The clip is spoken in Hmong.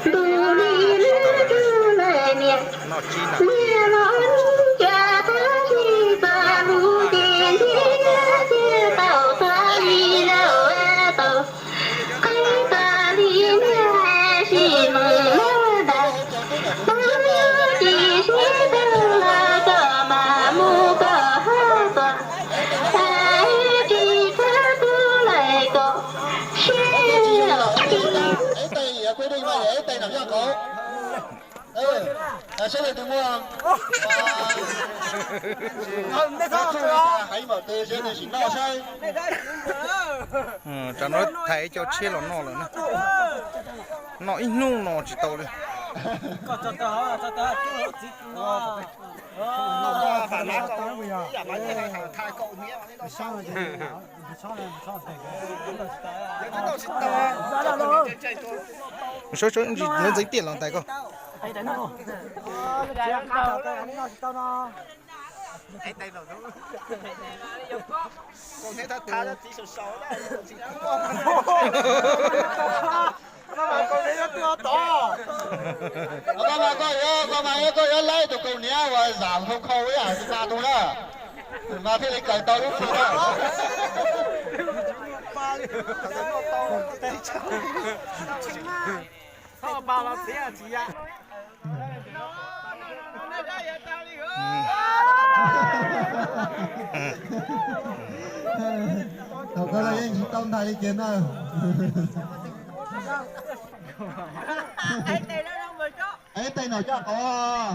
Ntuj li lub tug lawm niam, niam los nug cua tab sis txog lus ces ntiab ces tau txog li lawm tau. Qhib txog li niam sim mus lawm ntawd, pab lub tsis sib tag los kom mam mus kom haj txog, tsis txhob tu lawm kom siab. Tsam no thaiv cov tshiab los noj lawm na. Noj ib hnub no tsis tau li. Sawv sawv ntsis ntxeev tiaj los ntais koj. Koj mas koj yuav, koj mas koj yuav laib tus kaus hniav uas zam hau khau ib yam li mas tus na, mas thiaj li kaw tau lub txim na. Thaum kawg los yeej tsis tau ntais li kiag na. Ib tes no coj qhov.